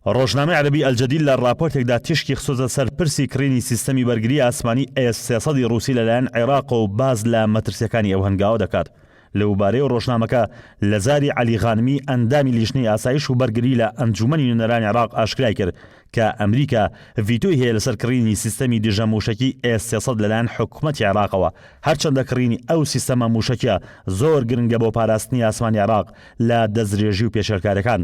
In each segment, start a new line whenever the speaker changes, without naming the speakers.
ڕۆژنامەی عەرەبی ئەلجەدید لە ڕاپۆرتێکدا تیشکی خستۆتە سەر پرسی کڕینی سیستەمی بەرگری ئاسمانی ئێس 300 ی ڕووسی لەلایەن عێراقەوە و باس لە مەترسییەکانی ئەو هەنگاوە دەکات. لەوبارەیەوە ڕۆژنامەکە لە زاری عەلی غانمی ئەندامی لیژنەی ئاسایش و بەرگری لە ئەنجوومەنی نوێنەرانی عێراق ئاشکرای کرد کە ئەمریکا ڤیتۆی هەیە لەسەر کڕینی سیستەمی دژە مووشەکی ئێس 300 لەلایەن حکومەتی عێراقەوە هەرچەندە کڕینی ئەو سیستەمە مووشەکیە زۆر گرنگە بۆ پاراستنی ئاسمانی عێراق لە دەستدرێژی و پێشێلکاریەکان.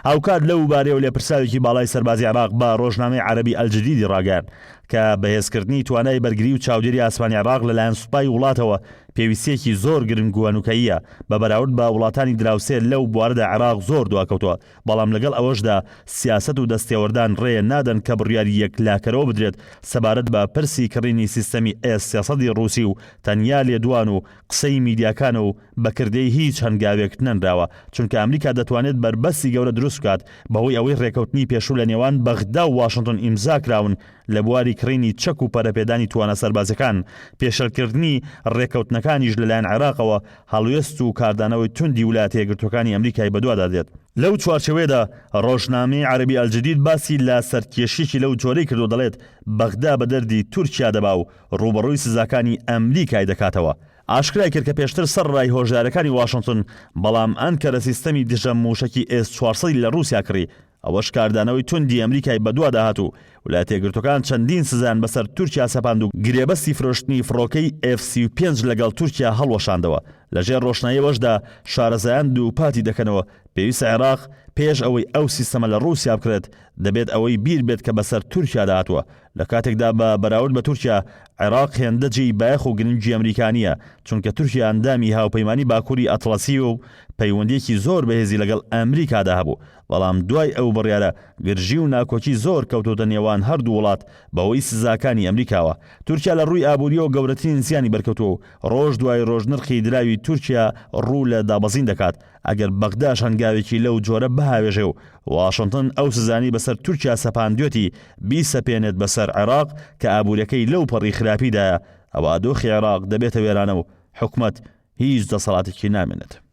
هاوکات لەو بارەیەوە لێپرسراوێکی باڵای سەربازی عێراق بە ڕۆژنامەی عەرەبی ئەلجدیدی ڕاگەیاند کە بەهێزکردنی توانای بەرگری و چاودێری ئاسمانی عێراق لەلایەن سوپای وڵاتەوە پێویستیەکی زۆر گرنگ و هەنوکەییە بە بەراورد بە وڵاتانی دراوسێ لەو بوارەدا عێراق زۆر دواکەوتوە بەڵام لەگەڵ ئەوەشدا سیاسەت و دەستێوەردان ڕێ نادەن کە بڕیاری یەکلاکەرەوە بدرێت سەبارەت بە پرسی کڕینی سیستەمی ئێس 300 ی ڕووسی و تەنیا لێدوان و قسەی میدیاکانە و بە کردەی هیچ هەنگاوێک نەنراوە چونکە ئەمریکا دەتوانێت بەربەستی گەورە دروست بکات بەهۆی ئەوەی ڕێکەوتنی پێشوو لە نێوان بەغدا و واشنتن ئیمزا کراون لە بواری کڕینی چەک و پەرەپێدانی توانا سەربازیەکان، پێشێلکردنی ڕێککەوتنەکانیش لەلایەن عێراقەوە هەڵوێست و کاردانەوەی توندی ولایەتە یەکگرتووەکانی ئەمریکای بەدوادا دێت. لەو چوارچێوەیەدا ڕۆژنامەی عەرەبی ئەلجدید باسی لە سەرکێشیەکی لەو جۆرەی کردو دەڵێت بەغدا بە دەردی تورکیا دەبا و ڕووبەڕووی سزاکانی ئەمریکای دەکاتەوە. ئاشکرای کرد کە پێشتر سەرەڕای هۆشداریەکانی واشنتن، بەڵام ئەنکەرە سیستەمی دژە مووشەکی ئێس 400 ی لە ڕووسیا کڕی، ئەوەش کاردانەوەی توندی ئەمریکای بەدوادا هات و ولایەتە یەکگرتووەکان چەندین سزایان بەسەر تورکیا سەپاند و گرێبەستی فرۆشتنی فڕۆکەی ئێف 35 لەگەڵ تورکیا هەڵوەشاندەوە. لەژێر ڕۆشنایی ئەوەشدا شارەزایان دووپاتی دەکەنەوە پێویستە عێراق پێش ئەوەی ئەو سیستەمە لە ڕووسیا بکڕێت دەبێت ئەوەی بیر بێت کە بەسەر تورکیادا هاتووە لە کاتێکدا بە بەراورد بە تورکیا عێراق هێندە جێی بایەخ و گرنگی ئەمریکا نییە چونکە تورکیا ئەندامی هاوپەیمانی باکووری ئەتڵەسییە و پەیوەندییەکی زۆر بەهێزی لەگەڵ ئەمریکادا هەبوو بەڵام دوای ئەو بڕیارە گرژی و ناکۆکی زۆر کەوتۆتە نێوان هەردوو وڵات بەهۆی سزاکانی ئەمریکاوە. تورکیا لە ڕووی ئابوورییەوە گەورەترین زیانی بەرکەوتووە و ڕۆژ دوای ڕۆژ نرخی دراوی تورکیا ڕوو لە دابەزین دەکات، ئەگەر بەغداش هەنگاوێکی لەو جۆرە بهاوێژێ و واشنتن ئەو سزانەی بەسەر تورکیا سەپاندوێتی بیسەپێنێت بەسەر عێراق کە ئابووریەکەی لەو پەڕی خراپیدایە ئەوا دۆخی عێراق دەبێتە وێرانە و حکومەت هیچ دەسەڵاتێکی نامێنێت.